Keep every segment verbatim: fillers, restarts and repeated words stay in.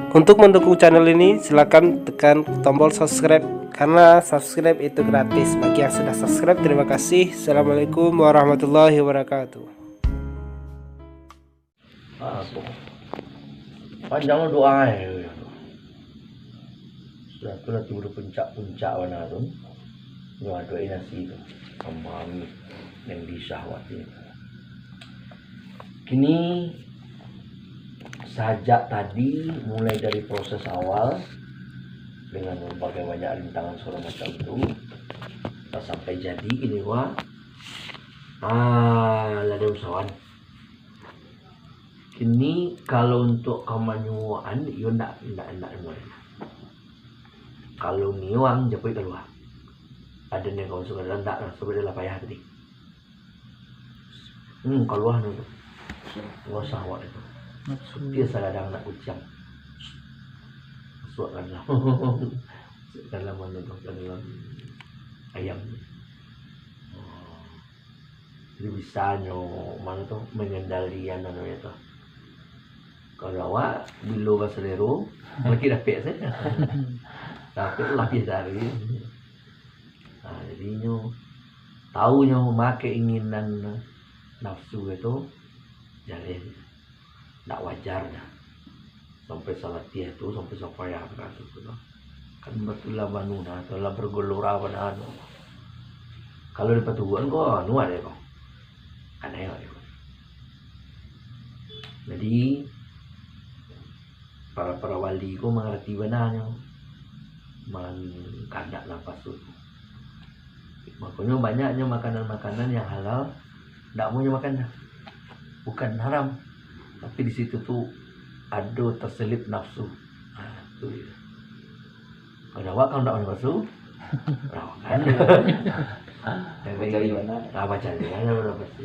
Untuk mendukung channel ini, silakan tekan tombol subscribe, karena subscribe itu gratis. Bagi yang sudah subscribe, terima kasih. Assalamualaikum warahmatullahi wabarakatuh. Ah, tu. Panjang doa eh. Sudah tu lah tibo di puncak-puncak bana tu. Nyo ado nasi tu. Kambang nan di syahwat ni. Kini sajak tadi mulai dari proses awal dengan berbagai banyak rintangan segala macam tu, tak sampai jadi kini wak. Ah, lah ada usahawan. Kini, kalau untuak ka manyuoan, iyo ndak, ndak, ndak mulai. Kalau nio ang japuik kalua. Ado nio kawan suka dalam ndak lah, sabab dah lah payah tadi. Hmm, kalua nio tu. Kalua sahwat itu. Nafsu. Seperti sagadang anak kuciang. Masuak ka dalam. Masuak ka dalam anu tu, ka dalam ayam tu. Oh. Jadi bisa nyo, mano tu, mengendalian anu nyo tu. Kalau awak, bilo basalero, lagi dapek sajo. Dapek lapis dari. Nah, jadi nyo, tahu nyo ma keinginan nafsu itu, jaleh. Ndak wajar dah. Sampai salatiah tu, sampai sapayah bana tu, tu lah. Kan batulah banu nah, tu lah bergelora bana tu. Kalau dipatubuakan ko, anu ado ko. Aneh ado ko. Jadi, para-para wali ko mangarati bana nyo. Mangkanak nafas tu. Makonyo banyaknyo makanan-makanan yang halal, ndak mau nyo makan dah. Bukan haram, tapi di situ tu ado terselip nafsu. Ha, tu dia. Kalau awak kalau ndak nafsu, nah, makan. Jadi, bacari mana? Ah, bacari mana nafsu.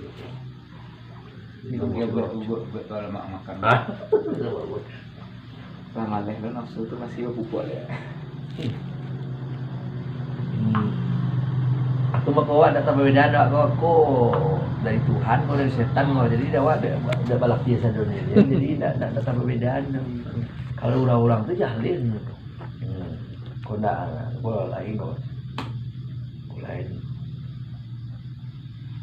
Itu dia buat, buat, buat tu alamak makan. Hah? Lah maleh tu nafsu tu masih bapupuak dia. Hmm. Aku mako awak dak tababedaan dak ko, ko dari Tuhan, ko dari setan ko. Jadi dak awak dak, dak balapia sadonyo. Jadi dak, dak, dak tababedaan. Kalau urang-urang tu jaleh tu. Hmm. Ko ndak, ko lain ko. Ko lain.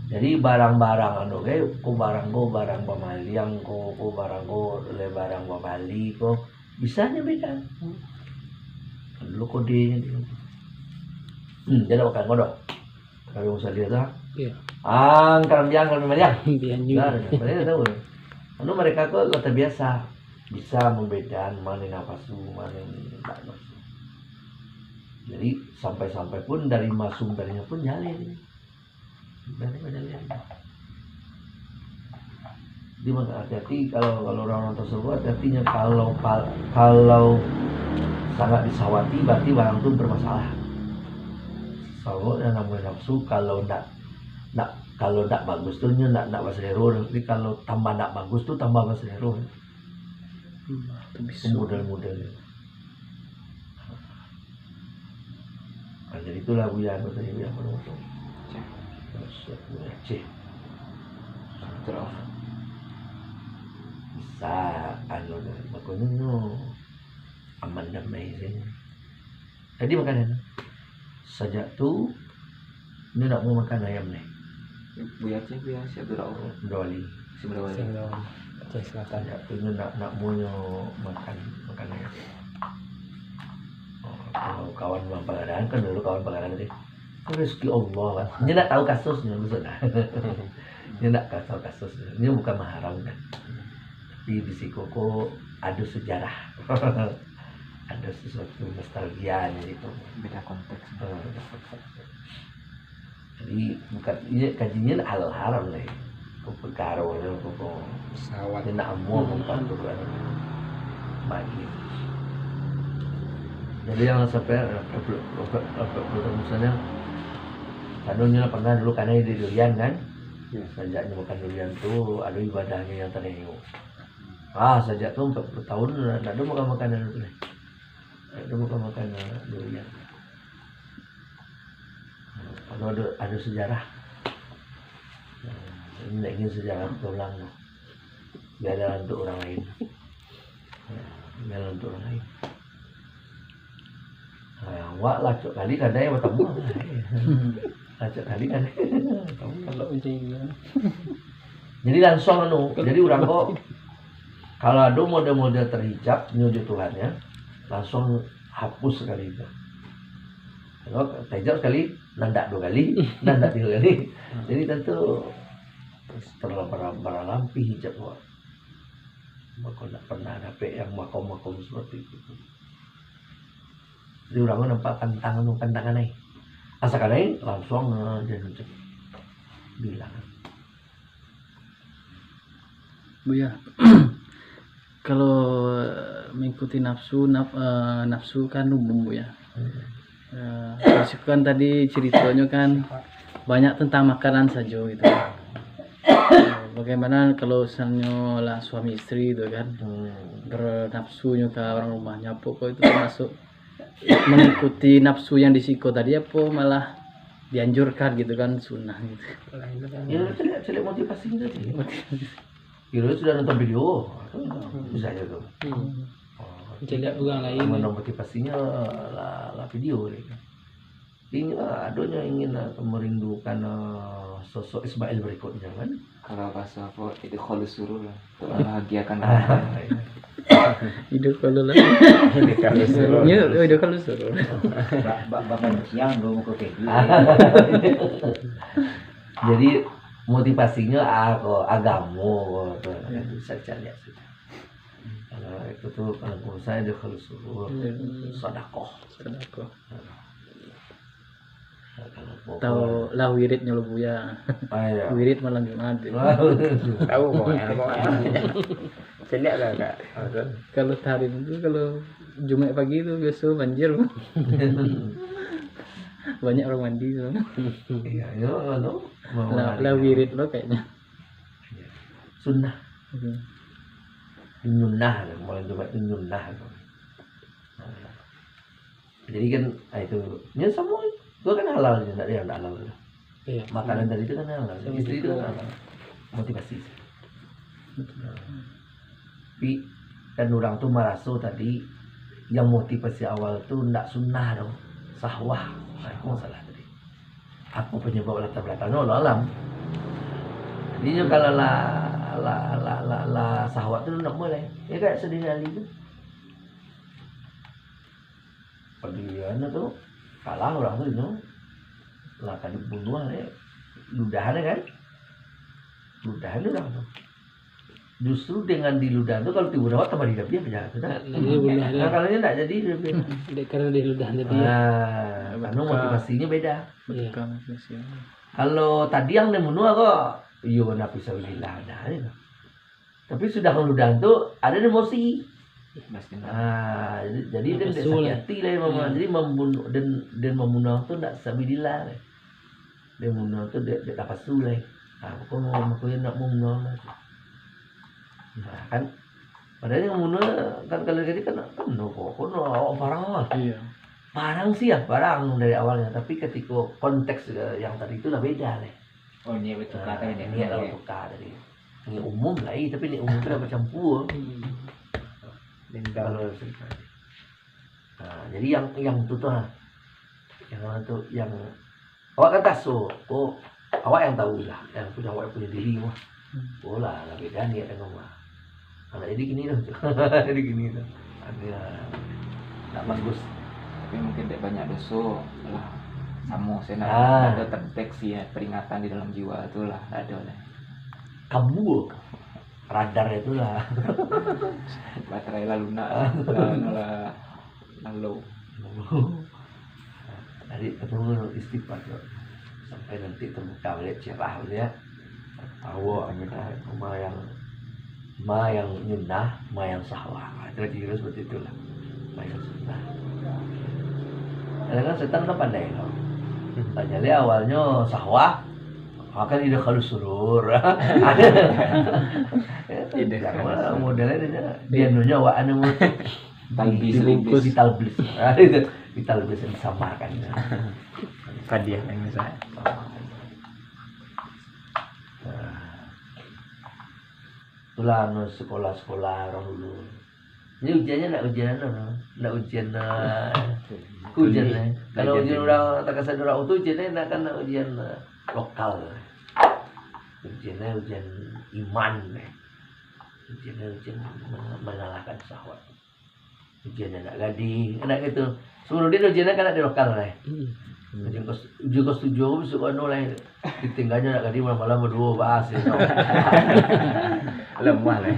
Jadi barang-barang anu ge, ko barang ko, barang bamaliang ko, ko barang ko, le barang babali ko, bisa nyo beda. Hmm. Dulu kode nyo. Hmm, jadi makan ko doh. Kalau misalnya tu, Iya. Ang karambiang, karambiang maliang. Bian juga. Nah, mereka tahu. Anu mereka ko lah terbiasa. Bisa mambedaan mano nafsu, mano ndak nafsu. Jadi, sampai-sampai pun dari masum darinya pun jaleh. Jaleh, jaleh. Jadi, maka hati-hati kalau, kalau orang-orang tersebut, hati-hatinya kalau pal-, kalau sangat disawati, berarti barang tu bermasalah. Sabab yang namanya nafsu, kalau ndak, ndak, kalau ndak bagus tu, nyo ndak, ndak baselero. Tapi kalau tambah ndak bagus tu, tambah baselero. Hmm, tu bisa. Model-model. Nah, jadi itulah Buya tu tadi, Buya Manutung. Aceh. Buya Aceh. Terus. Bisa, anu, makonyo nyo aman damai sajo. Jadi makanan. Sajak tu, inyo ndak mau makan ayam ni. Buya Aceh, Buya Aceh Abdul Rauf. Abdul Wali. Si Abdul Wali. Aceh Selatan. Sajak tu inyo ndak, ndak mau nyo makan, makan ayam. Oh, kalau kawan Pagadaian, kan dulu kawan Pagadaian tadi. Itu rezeki Allah kan. Inyo ndak tahu kasusnyo, maksudnyo. Inyo ndak tahu kasusnyo. Inyo bukan mengharamkan. Tapi di siko ko ado sejarah. Ado sesuatu nostalgia di situ. Beda konteks. Hmm. Jadi, bukan, inyo kajinyo halal haram lai. Ko perkaro nyo, ko, ko. Pesawat. Inyo nak amuah, hmm, ko, kan. Bagi. Jadi, yang sampai, eh, empat puluh, empat puluh tahun misalnyo, kan inyo lah pernah dulu kanai di durian, kan? Ya. Sajak inyo makan durian tu, ado ibadahnyo yang tadanga. Ah, sajak tu empat puluh tahun, ndak ado makan makanan tu lai. Ndak ado makan makanan durian. Kalau ado, ado sejarah. Nah, ini ndak ingin sejarah terulang lah. Biarlah untuk orang lain. Nah, Tinggal untuk urang lain. Nah, awak lah acok kali kadai batamu. Lah acok kali kadai batamu. Kalau macam itu kan. Jadi langsuang anu, jadi urang ko, kalau ado model-model tahijab nyo jo Tuhan, yo, langsuang hapus sakali tu. Kalau tahijab sakali, nan dak duo kali, nan dak tigo kali. Jadi tantu bara-, bara-, baralampih hijab awak. Mako ndak pernah dapek yang makom-makom seperti itu. Jadi urang nampak pantang anu, pantangan ai. Asa kadai langsuang, ah, jan bilang. Buya, kalau mengikuti nafsu, naf-, eh, nafsu kan umum, Buya. Hmm. Eh, terus kan tadi ceritonyo kan banyak tentang makanan sajo gitu. Eh, bagaimana kalau misalnyo lah suami istri tu kan, hmm, bernafsunyo ka urang rumahnyo, apo kok itu termasuk mengikuti nafsu yang di siko tadi, apo malah dianjurkan gitu kan, sunnah gitu? Lain tu kan. Ya, cari, cari motivasi tadi. Motivasi. Kira sudah nonton video, bisa aja tu. Hmm. Oh, cari urang lain. Mana motivasinyo lah, lah video ni. Ingin lah, adonyo ingin lah merindukan, eh, sosok Ismail berikutnya kan. Kalau bahasa apa, idkhalus surur lah. Untuk membahagiakan orang. Hidup kalau lah. Idkhalus surur. Ya, oh, idkhalus surur. Ba-, ba-, bahkan siang dulu muka kayak gini. Jadi motivasinyo ah, ko, agamo, ko, tu. Ya. Bisa cari saja. Kalau itu tu, kalau saya idkhalus surur, hmm, sedekah. Sedekah. Nah, kalau pokok. Tahu lah wiridnyo lo, Buya. Ah, iya. Wirid malam Jumat. Tahu kok, ya, kok, ya. Celiak lah, Kak. Kalau tahrim tu, kalau Jumat pagi tu biaso banjir. Banyak orang mandi tu. Iya, iya, anu, lah, lah wirid lo kayaknya. Sunnah. Hmm. Nyunnah, malam Jumat tu nyunnah. Nah, jadi kan, ah, itu, ya samo, itu kan halal je, ndak ado yang ndak halal. Iya. Makanan tadi tu kan halal, istri tu kan halal. Motivasi. Tapi kan urang tu maraso tadi, yang motivasi awal tu ndak sunnah doh, sahwah. Nah, itu masalah tadi. Apa penyebab latar belakangnya, wallahu alam. Jadi, kalau lah, lah, lah, lah, lah sahwat tu ndak boleh. Ya kan, sedih kali tu. Padian tu, kalah urang tu, nyo. Lah, ka dibunuah dek ludahan kan. Ludahan urang tu. Justru dengan diludahan tu, kalau tibo dawat tambah didabiah aja tu dah. Nah, kalau nyo ndak jadi didabiah. Dek karano diludahan tadi, ya. Ah, karano motivasinyo beda. Iya. Kalau tadi yang dibunuah kok, iyo, ndak bisa bilang dah, ya. Tapi sudah ludahan tu, ado emosi. Ikhlas kan. Ah, jadi, jadi den nafsu lah. Sakit hati lah, Mama. Iya. Jadi mambunuh, den, den mambunuh tu ndak sabilillah lah. Den mambunuh tu dek, dek nafsu lah. Ah, pokok mau, pokoknyo ndak mambunuh lah. Nah, kan. Padahal yang mambunuh kan kalau jadi kan, kan no, kok, kok no, awak parang lah. Iya. Parang sih ya, parang dari awalnya. Tapi ketika konteks, eh, yang tadi tu lah beda lah. Oh, niat bertukar tadi, niat lah bertukar tadi. Niat umum lah, eh, tapi niat umum tu dah bercampur. Hmm. Dendam. Kalau, nah, jadi yang, yang tu tu, ha. Yang mana tu, yang awak kan taso, oh, awak yang tahu lah, yang punya awak punya diri mah. Hmm. Oh lah, lah beda niat dengan mah. Anak jadi gini tu. Jadi gini tu. Ada tak bagus. Tapi mungkin dek banyak doso lah. Samo, saya nak, ah, ada terdeteksi ya, peringatan di dalam jiwa tu lah, ada lah. Kabur. Radar itu lah. Baterai lah lunak. Lah, lah, lah low. Jadi, perlu istighfar tu. Sampai nanti terbuka balik, cerah balik. Tahu, anu dah, ma yang, ma yang nyunnah, ma yang sahwah. Kira-kira seperti itulah. Ma yang sunnah. Kadang-kadang setan kan pandai tau. Tanya dia awalnya sahwah, akan idkhalus surur. Idkhalus surur. Modelnya dia, dia nunjuk awak anu. Talbis, dibungkus. Ditalbis. Ah, itu. Ditalbis, disamarkan. Hadiah yang misalnya. Nah. Itulah anu sekolah-sekolah orang dulu. Jadi ujiannyo nak ujian anu, nak ujian, ah, ujian, eh. Kalau ujian urang takasadonyo tu ujiannyo nak kan nak ujian, ah, lokal. Ujiannyo ujian iman, eh. Ujiannyo ujian manga-, mangalahkan syahwat. Ujiannyo nak gadih, nak gitu. Sabalun ujiannyo kan nak di lokal, eh. Hmm. Ujian kos-, ujian kos tujuah ko bisuak anu lai. Ditinggalnyo nak gadih malam-malam baduo bahas, yo. Lamah lai.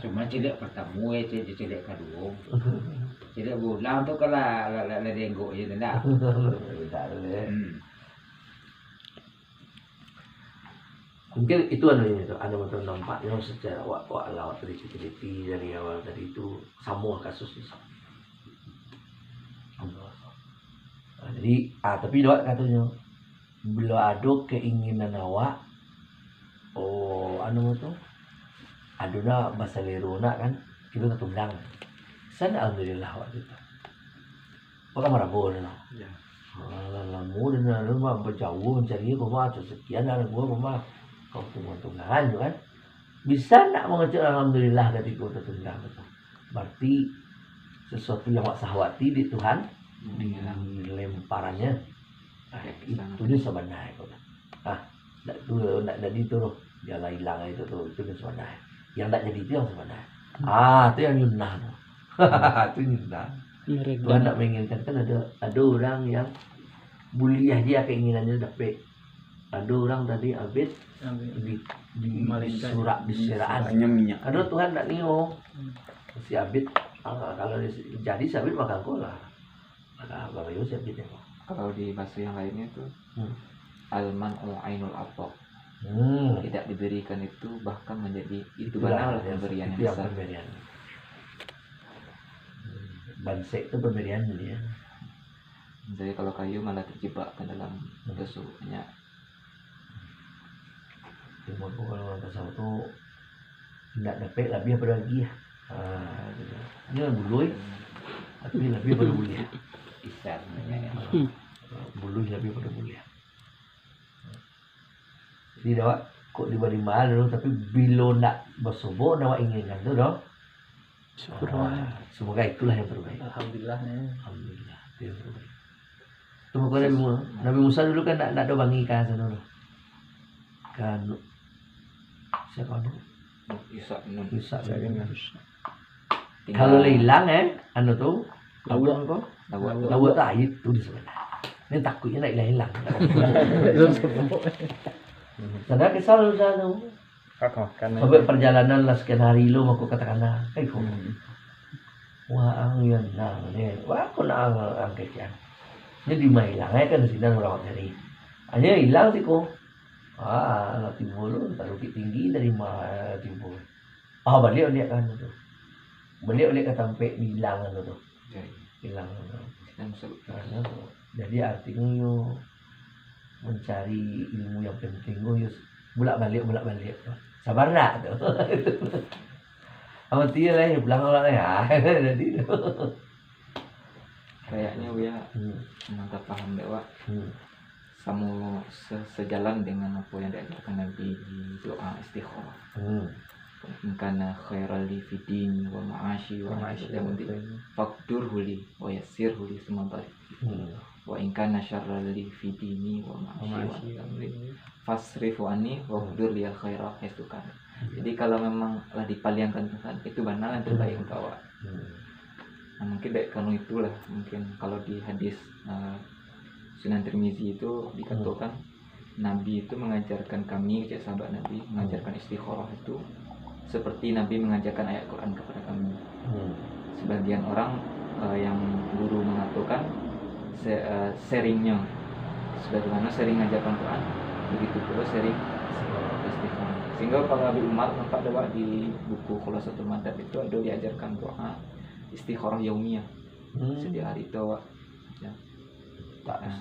Cuma ciliak partamo, eh, ciliak, ciliak kaduo. Ciliak bulan tu kan lah, lah, lah, lah dienggok je tu, ndak? Tidak tu, eh. Hmm. Mungkin itu anu tu, anu tu nampaknyo secara awak, awak lah, awak teliti-teliti dari awal tadi tu samo kasusnyo. Samo. Ah, jadi, ah, tapi lewat katonyo, bilo ado keinginan awak, oh, anu tu, ado nak basalero nak kan, kito tatunggang. San alhamdulillah awak tu. Pakai marabo tu nah. Ya. Ah, lamo dan lalu mah bajauah mancari rumah tu sekian lah gua rumah. Kau tunggang-tunggangan tu kan. Bisa nak mangecek alhamdulillah katiko tatunggang tu. Berarti sesuatu yang awak sahwati di Tuhan, hmm, dilemparannya. Ah, itu ni sabananyo tu. Ah, ndak tu, ndak jadi tu. Biarlah ilang itu tu. Itu ni sabananyo. Yang ndak jadi tu yang sabananyo. Hmm. Ah, tu yang nyunah tu. Tu nyunah. Meredam. Tuhan ndak menginginkan, kan ado, ado urang yang buliah je keinginannyo dapek. Ado urang tadi abih di, di, malingkan, disurak, disiraan. Hanya minyak. Ado Tuhan ndak nio. Hmm. Si abih, ah, kalau di, jadi si abih makan ko lah. Maka barayo si abih ko. Kalau di bahasa yang lainnya itu, hmm, al-man'u ainul ata. Hmm. Tidak diberikan itu bahkan menjadi, itu itulah, banalah ya, pemberian itu yang besar. Pemberian. Hmm. Bansaik tu pemberian dia. Jadi kalau kayu malah terjebak ke dalam, hmm, doso banyak. Cuma ko kalau urang tasawuf tu, indak dapek labiah pado agiah. Ha, gitu. Ini kan buluih, tapi labiah pado buliah. Isan, ya. Ha, buluih labiah pado buliah. Jadi, awak kok dibari mahal dulu, tapi bilo ndak basobok, ndak awak inginkan tu doh. Syukur. Ah, semoga itulah yang terbaik. Alhamdulillah, ya. Alhamdulillah, itu yang terbaik. Tu pokoknya Nabi Mu-, Nabi Musa dulu kan nak, nak dobangi ka sano tu. Kan, siapa tu? Yusak Nun. Yusak Nun. Tinggal. Kalau lah ilang, eh, anu tu, lauak ko? Lauak tu. Lauak tu aia tu di sabalah. Ni takuiknyo nak ilang-ilang. Sadang kesal Musa tu. Sampai perjalanan lah sekian hari lo, mako katakanlah, "Ai ko." Hmm. Wah, ang yo nang ni. Wah, ko nang ang, ang kecian. Jadi mah ilang, eh, kan sinan urang cari. Hanya ilang siko. Ah, lah tibo lo, dari Bukittinggi dari mah tibo. Ah, baliak, baliak ka anu tu. Baliak, baliak ka tampek di ilang anu tu. Oke. Ilang anu tu. Ilang sabut. Anu tu. Jadi, artinyo, yo mancari ilmu yang penting tu, yo bulak-baliak, bulak-baliak tu. Sabar ndak tu? Amun tiyo lah, yo pulang awak lah, yo. Jadi tu. Kayaknya, Buya, hmm, mantap paham dek, Wak. Hmm. Samo se-, sejalan dengan apa yang diajarkan Nabi di doa istikharah. Hmm. "In kana khairan li fi dini wa ma'ashi wa, wa ma'ashi, ahli wa, wa, faqdurhu li wa yassirhu li summa barik. Hmm. Wa in kana syarran li fi dini wa ma'ashi wa, wa ma'ashi wa, ahli, fasrifhu anni wa, hmm, qdur liyal khaira haitsu kana." Hmm. Jadi, kalau memang lah dipaliangkan Tuhan, itu bana yang terbaik, hmm, untuk awak. Hmm. Nah, mungkin dek karano itulah, mungkin kalau di hadis, eh, Sunan Tirmizi itu dikatokan, hmm, Nabi itu mengajarkan kami, cek sahabat Nabi, hmm, mengajarkan istikharah itu seperti Nabi mengajarkan ayat Quran kepada kami. Hmm. Sebagian orang, eh, yang guru mengatakan se-, eh, sharingnya, sebagaimana sharing mengajarkan Quran, begitu pula sharing istikharah. Sehingga kalau Abi Umar nampak dek awak di buku Khulasatul Madad itu ada diajarkan doa istikharah yaumiyah. Hmm. Setiap hari itu awak, ya. Tak, nah,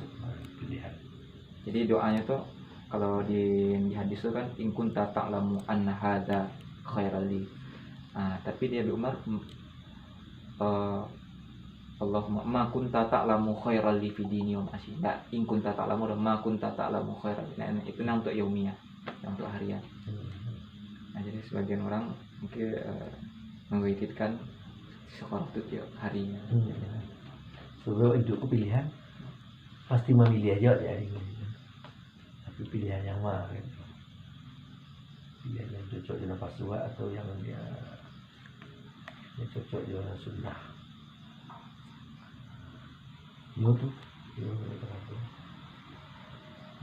pilihan. Jadi doanya tu, kalau di, di hadis tu kan, "In kunta ta'lamu anna hadza khairan li." Ah, tapi di Abi Umar, mm, eh, "Allahumma ma kunta ta'lamu khairan li fi dini wa ma'ashi." Ndak, "In kunta ta'lamu," dah, "Ma kunta ta'lamu khairan li." Nah, itu nah untuk yaumiyah, yang untuk harian. Hmm. Nah, jadi sebagian orang Mungkin, eh, mengeditkan sekolah tu tiap harinya. Hmm. Sebab hidup ko pilihan, pasti mamiliah juo tiap hari. Tapi pilihan yang ma, gitu. Pilihan yang cocok jo nafsu atau yang dia, yang cocok jo sunnah. Yo tu, yo, yo tu.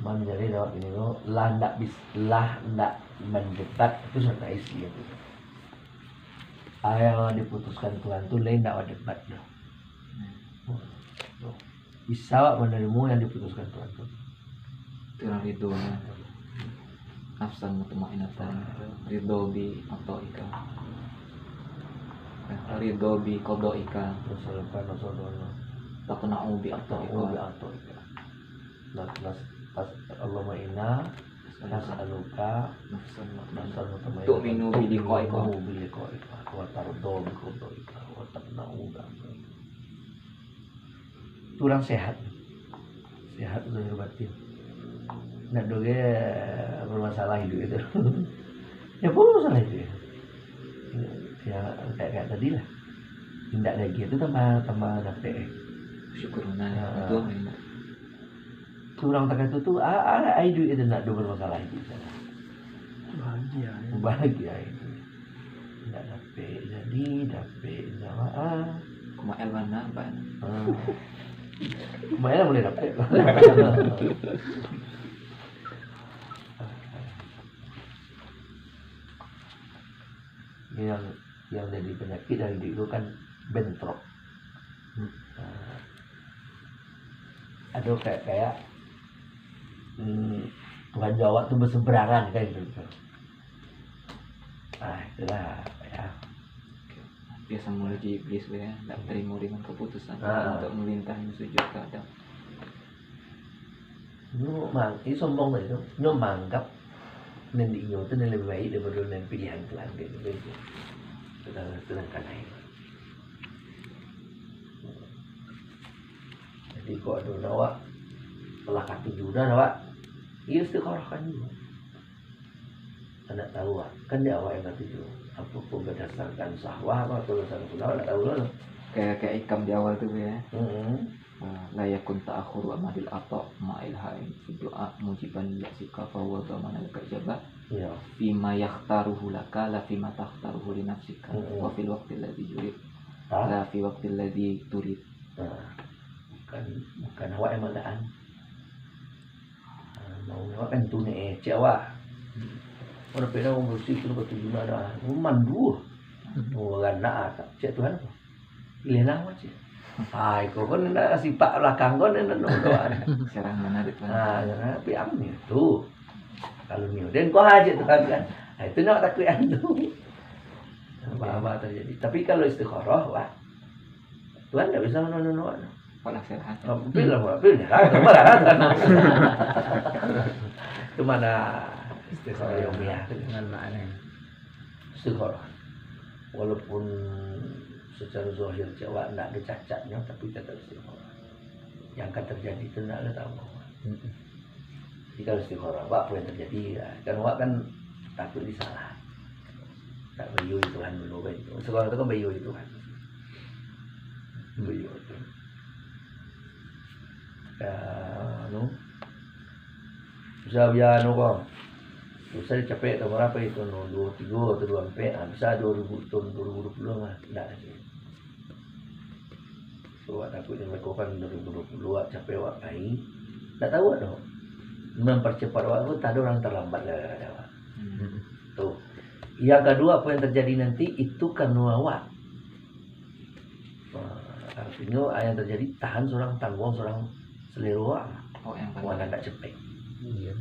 Manjadi lewat ini tu, lah ndak bis-, lah ndak mandebat, itu sudah isi itu. Ah, yang diputuskan Tuhan tu lain ndak mandebat doh. Hmm. Tuh. Bisa awak manarimo yang diputuskan Tuhan tu. Itu lah ridho, ya. Nafsan mutmainnatan. Ridho bi ata'ika. Ridho bi qada'ika. Masalukan masalukan. Taqna'u bi ata'ika. Taqna'u bi ata'ika. Nas-, nas-, nas-, Allahumma inna nas'aluka nafsan mutmainnah. Nafsan mutmainnah. Tu'minu bi liqa'ika. Tu'minu bi liqa'ika. Wa tardha bi qada'ika. Wa taqna'u bi amrika. Tu urang sehat. Sehat zahir batin. Ndak doh ge bermasalah iduik tu. Ya, apa masalah iduik? Ya, kayak, kayak tadi lah. Indak lagi tu tambah, tambah dapek, eh. Syukur, nah, ha. Itu memang. Tu urang takah tu, tu, a, a, a, iduik tu ndak doh bermasalah iduik sana. Bahagia, ya. Bahagia itu. Indak dapek jadi, dapek jamaah. Kumail mana, Pak? Ah. Kumail lah boleh dapek. Yang, yang jadi penyakit dari dulu kan bentrok. Hmm. Ah. Ado kayak, kayak, hmm, Tuhan jo awak tu berseberangan kan gitu. Ah, itulah, ya. Biasa mulai di iblis, ya, ndak terima dengan keputusan, ah, untuk melintang menuju ke Adam. Nyo mang-, ini sombong tadi tu. Nyo manganggap nan di inyo tu nan lebih baik daripado nan pilihan Tuhan, kayak gitu, gitu. Sedang-, sedangkan lain. Jadi, kok ado awak lah katuju dah awak, iyo istikharahkan dulu. Ndak tahu, ah. Kan di awak yang katuju. Apa pun berdasarkan syahwat, apa berdasarkan sunat, ndak tahu lah. Kayak, kayak ikam di awal tu, ya. Mm-mm. Ah, la yakun ta'akhuru amadil ata ma'il ha'i fi du'a mujiban li ya'sika fa huwa dhamanun laka ijabah. Iya. Fima yakhtaruhu laka la fima takhtaruhu li nafsika. Mm-mm. Wa fil waqtil ladzi yurid. Hah? La fi waqtil ladzi turid. Nah, bukan, bukan awak yang mandaan. Ah, mau awak kan tu ni, eh, cek awak. Mana pernah orang bersih tu lepas tu gimana? Mandu. Hmm. Orang nak, cek Tuhan apa? Pilih nama cek. Ah, iko kan nak sifat belakang kan nak doa. Serang mana di Tuhan? Ah, ya, tapi ang ni tu. Kalau ni, dan kau aja Tuhan kan. Ah, itu nak takut yang tu. Apa-apa terjadi. Tapi kalau istikharah, wah. Tuhan ndak bisa manulung awak tu. Walau sehat. Ah, betul lah, betul lah. Itu mana istikharah ilmiah tu. Dengan makna. Istikharah. Walaupun secara zahir cek awak ndak ada cacatnya, tapi tetap istikharah. Yang akan terjadi tu ndak ada tahu. Mm-mm. Jadi kalau istikharah, apa yang terjadi, ya, kan awak kan takut disalah. Tak baiyo di Tuhan dulu, kan. Istikharah tu kan baiyo di Tuhan. Baiyo tu. Ya, anu. Bisa biar anu, kau. Bisa dicapai tahun berapa itu, no? Dua tiga atau dua empat, ah, bisa dua ribu, tahun dua ribu dua puluh lah. Ndak lagi. So, awak takuik ni, mereka kan dua ribu dua puluh, awak capai, awak pai. Ndak tahu awak doh. Mempercepat awak tu, tak ada orang terlambat gara-gara awak. Hmm. Tu. Yang kedua, apa yang terjadi nanti, itu karena awak. Nah, artinyo, yang terjadi, tahan surang, tangguang surang, selero awak. Oh, yang awak paling nak capai. Iya.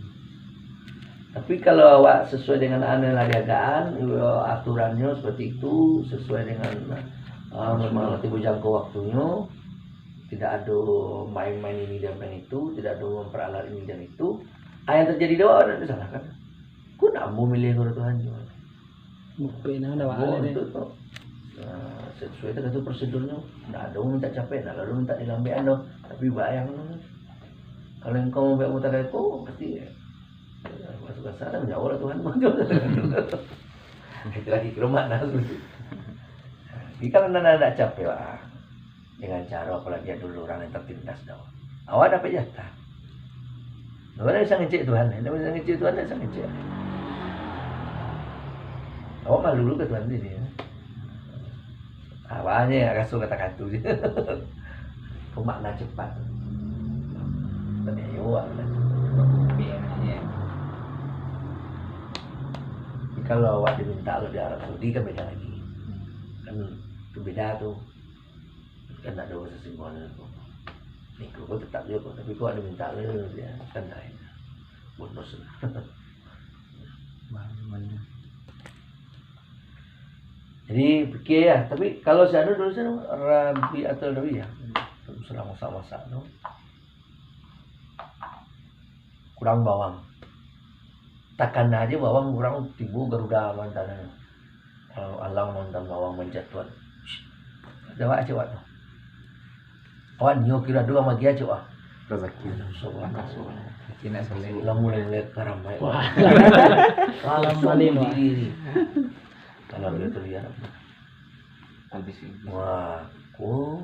Tapi kalau awak sesuai dengan anu lah diagaan, iyo, aturannyo seperti itu, sesuai dengan, ah, memang tibo jangko waktunyo, tidak ada main-main ini dan main itu, tidak ada memperalat ini dan itu, ah, yang terjadi di awak ndak disalahkan. Kok ndak ambo milih guru Tuhan juo? Mupik nah, dah. Oh, baalak deh. Itu tu. Nah, sesuai dengan tu prosedurnyo. Ndak ada minta capek, ndak lalu minta dilambekan doh. Tapi bayang tu. Kalau engkau mambuek mutadako, pasti, ya, masuk asa dah, jauh lah Tuhan. Itu lagi kiro makna tu. Jadi kalau nan ndak capek, wah, dengan caro apolai ado urang nan tatindas dek awak, awak dapek jatah. Awak ndak bisa ngecek Tuhan, ndak bisa ngecek Tuhan, ndak bisa ngecek. Awak malu ka Tuhan sendiri. Awaknyo raso kata-kata je. Ko makna cepat. Tapi yo, awak lah. Tapi kalau awak diminta lo di Arab Saudi kan beda lagi. Kan tu beda tu. Kan ndak ado sasingguangan tu. Niko ko tetap juo ko, tapi ko awak diminta lo, yo, kan lain. Bonus lah. Jadi, pikir ya. Tapi kalau si anu dulu, si anu, Rabi atau Rabi ya. Sedang masak-masak tu. Kurang bawang. Takana aja bawang kurang, tibo Garuda mantan. Alang mantan bawang manjatuan. Jawab aja awak tu. Awak nio kiro ado urang bagi aja, wah. Razaki. Masya Allah. Cina selai. Lah mulai-mulai karamaik. Wah. Langsung Lain, wah. Berdiri. Kalau dia tu lihat. Habis ini. Wah, ko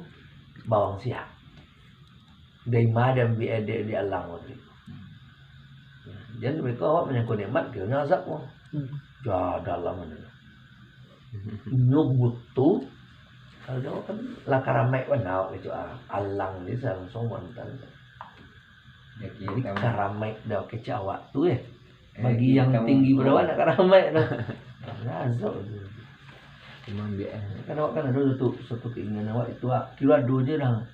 bawang siap. Dari ma diambiak dek di alang waktu itu. Jadi mereka awak manyangko nikmat, kironyo azab ko. Hmm. Jah dalam ado. Inyo butuh. Kalau awak kan lah karamaik bana awak kecek, ah, alang ni langsung mantan. Jadi, karamaik dah kecek awak tu, eh. Eh, bagi yang tinggi pado awak nak karamaik tu. Azab tu. Cuma ambiak, eh. Kan awak kan ado satu, satu keinginan awak itu, ah, kiro ado je dah.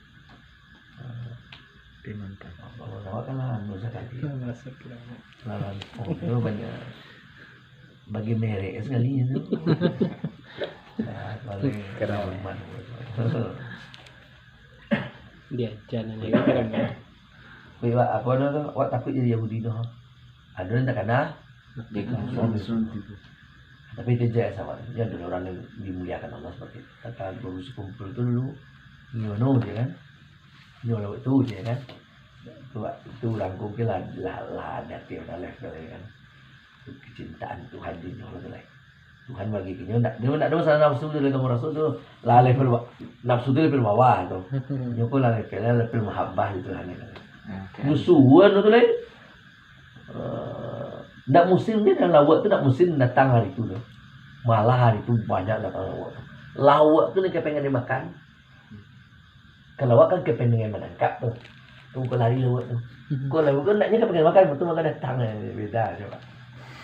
Tapi mantap. Awak kan lah anu sakali. Masuk ke dalam. Lah, lah, oh, tu banyak. Bagi merek sakali tu. Nah, paling Keren. Nyaman. Diajar nan lagi keren, kan? Wih, wak, apa nama tu? Wak takut jadi Yahudi tu, ha? Ado nan takana? Dia kan Islam. Tapi itu je sama. Dia adalah orang yang dimuliakan Allah seperti itu. Kata guru sekumpul tu dulu, nyono je kan. Nyono tu je kan. Tu, tu urang ko ke lah, lah, lah, ada tiap dah lah, kan. Kecintaan Tuhan di nyo tu lah. Tuhan bagi ke nyo, ndak, nyo ndak ado masalah nafsu tu, dari kamu rasul tu, lah level ba-, nafsu tu level bawah tu. Nyo ko lah level, level mahabbah di Tuhan ni. Oke. Musuhan tu lain. Eh, ndak musim je, dan lauak tu ndak musim datang hari tu tu. Malah hari tu banyak datang lauak tu. Lauak tu ni kepengen dimakan. Kalau awak kan kepentingan manangkap tu. Tu kok lari lauak tu. Mhm. Kok lauak tu naknyo kepentingan makan, betul makan datang, eh, beda coba.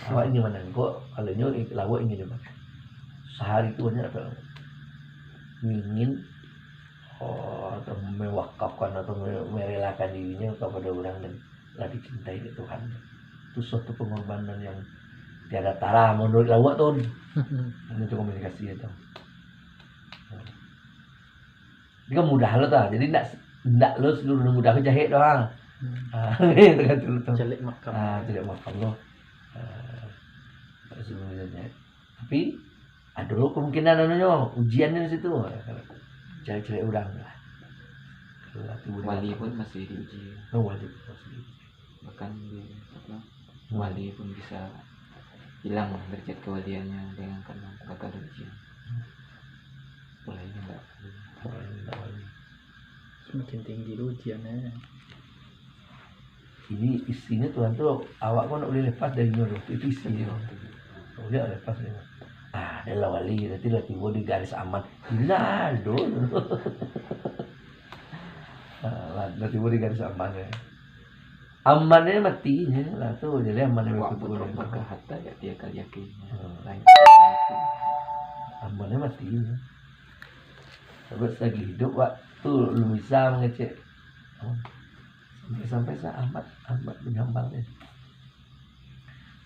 Awak ingin manangkap, kalau nyo lauak ingin dimakan. Sahari tu banyak tu. Ingin, oh, atau mewakafkan atau me-, merelakan dirinyo kepada urang nan lah dicintai dek Tuhan. Tu suatu pengorbanan yang tiada tara menurut lauak tu. Ini tu komunikasi tu. Ini kan mudah lo tu. Jadi ndak, ndak lo seluruh mudah jahek doang. Hmm. Ah, itu kan tu. Caliak makam. Ah, caliak makam lo. Ah, tak seluruh jahek. Tapi ado lo kemungkinan anunyo, ujiannyo di situ. Caliak-caliak urang lah. Kalau lah tibo di Wali makam. Pun masih diuji. Oh, wali pun masih diuji. Bahkan di, apa, Hmm. wali pun bisa hilang derajat kewaliannya dengan karena gagal ujian. Apalagi ndak. Apalagi ndak wali. Semakin tinggi tu ujiannya. Ini isinyo Tuhan tu, awak pun ndak boleh lepas dari nyo tu. Itu isinyo. Ndak boleh lepas dari nyo. Ah, dah lah wali, nanti lah tibo di garis aman. Indak ado. Ah, lah, dah tibo di garis aman, ya. Aman e mati je lah tu, jadi aman e. Wak betul putropat ka hata, ya, dia kali yakin. Hmm. Lain. Aman e mati je. Sabab selagi hidup, wak tu alun bisa mangecek. Sampai-sampai sa Ahmad, Ahmad bin Hambal ni.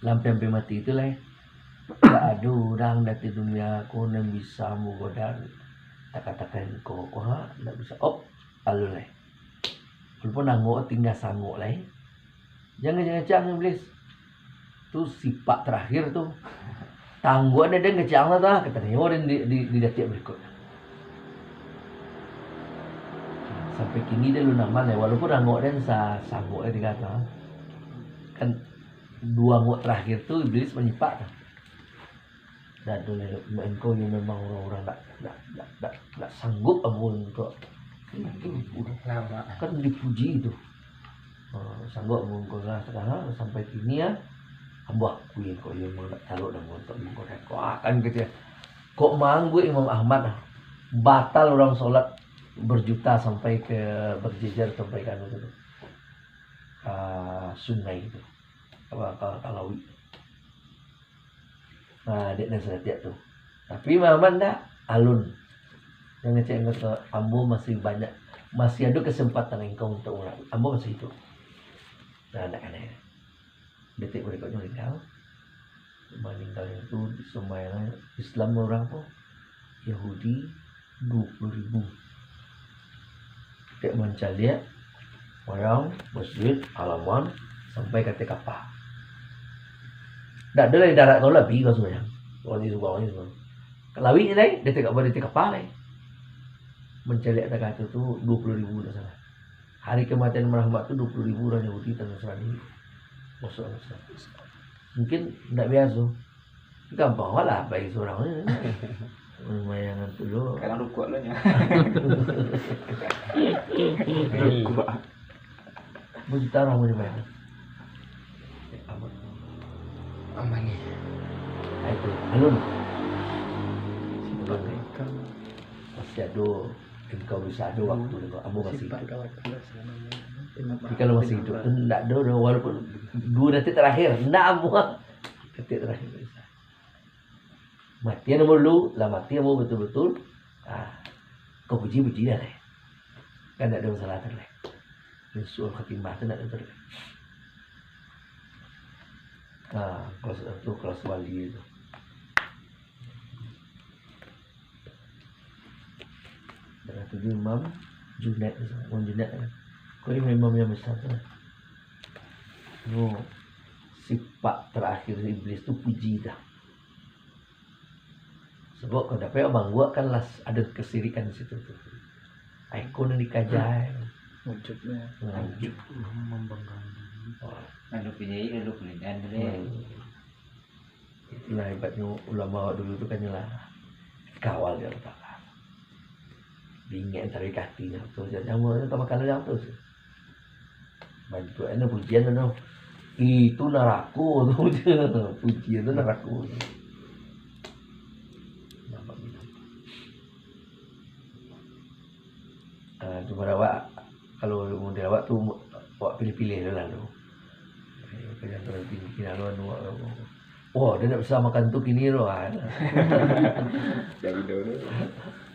Lah ampia-ampia mati tu lai. Ndak ado urang dari dunia ko nan bisa manggoda, takah-takah ko, ko ha, ndak bisa. Op, alun lai. Walaupun angok tingga sangok lai. Jan ngecek-ngecek ang, Iblis. Tu sipak terakhir tu. Tangguak den, den ngecek ang lah tu, ah, kato nyo den di, di, di datiak berikut. Sampai kini den alun aman lai, walaupun angok den sa-, sangok lai tingga tu, ah. Kan duo angok terakhir tu Iblis manyipak tu. Dak ado lai, mak engkau ni memang urang-urang dak, dak, dak, dak, dak sanggup ambo untuak. Itu udah lama. Kan dipuji tu. Ah, sanggup ambo engkau lah, sakarang sampai kini ya. Ambo akui engkau yo memang dak calok dah ambo untuak mangko dah. Wah, kan gitu ya. Kok mangguik Imam Ahmad ah. Batal urang solat berjuta sampai ke berjejer sampai ka anu tu. Ka sungai tu. Apa, ka, ka lauik. Nah, dek nan saketek tu. Tapi Mamat ndak, alun. Jan ngecek engkau tu, ambo masih banyak, masih ado kesempatan engkau untuk ulang. Ambo masih hidup. Nah, ndak kanai. Detik berikutnya meninggal. Meninggal itu disembahyang Islam urang tu. Yahudi, dua puluh ribu. Dek mancaliak, wayang, masjid, halaman, sampai ka ateh kapa. Ndak ado lai darat ko, labiah ka sungai. Wali Subang, Wali Subang. Ka lauik je lai, di ateh kapa, di ateh kapa lai. Mancaliak takah tu, tu dua puluh ribu dak salah. Hari kematian Muhammad tu dua puluh ribu urang Yahudi, tanah Nasrani. Masuk Islam. Mungkin ndak biaso. Gampang awak lah pai surang ni. Lumayan tu lo. Kadang lukuak lo nyo. Lukuak. Bunyi tarang bunyi main. Aman. Aman ni. Ah, itu. Alun. Simpan ikan. Masih ado, engkau bisa ado waktu ni, ambo masih hidup. Tapi kalau masih hidup tu ndak ado doh, walaupun duo detik terakhir, ndak ambo. Detik terakhir bisa. Mati ambo dulu, lah mati ambo betul-betul. Ah, kau puji-puji dah lai. Kan ndak ado masalah tu lai. Husnul khatimah tu ndak ado tu lai. Ah, kelas tu, kelas wali tu. Darah tujuh Imam Junaid tu, Imam Junaid kan. Kau imam-imam yang besar tu lah. No, sifat terakhir iblis tu puji dah. Sebab kalau dapat mangguak kan lah ada kesirikan di situ tu. Ikon yang dikaja. Wujudnya. Hmm. Wujud membanggakan diri. Wah. Lalu penyair, lalu penelitian tu deh. Hmm. Itulah hebatnyo ulama awak dulu tu kan lah dikawal dek Allah Taala. Diingek antaro ka atinyo tu, jan ambo tu tamakan urang tu. Bantuaknyo pujian tu, itu narako tu je. Pujian tu narako tu. Nampak gitu. Ah, cuma awak, kalau model awak tu, awak pilih-pilih dulu lah tu. Eh, kena tu nanti bikin anu, anu, anu. Wah, dia nak bisa makan tu kini tu, ah. Dari dulu.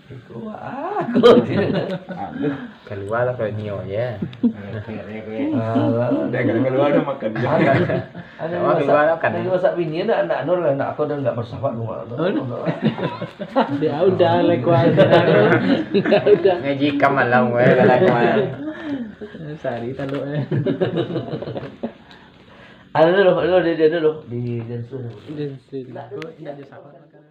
Aku, aku je. Aduh. Kaluar lah kalau nio je. Alah. Dia kalau kaluar dah makan. Ada masak, ada masak bini, anak, anak Nur, anak aku dah nggak bersahabat rumah tu. Aduh. Dia udah, lekuan. Udah. Ngaji ka malam, weh, kalau aku mah. Sehari taluk, eh. Ada dulu, dulu, dia, dia dulu. Di Jensun. Jensun. Kok nggak ada sahabat makan?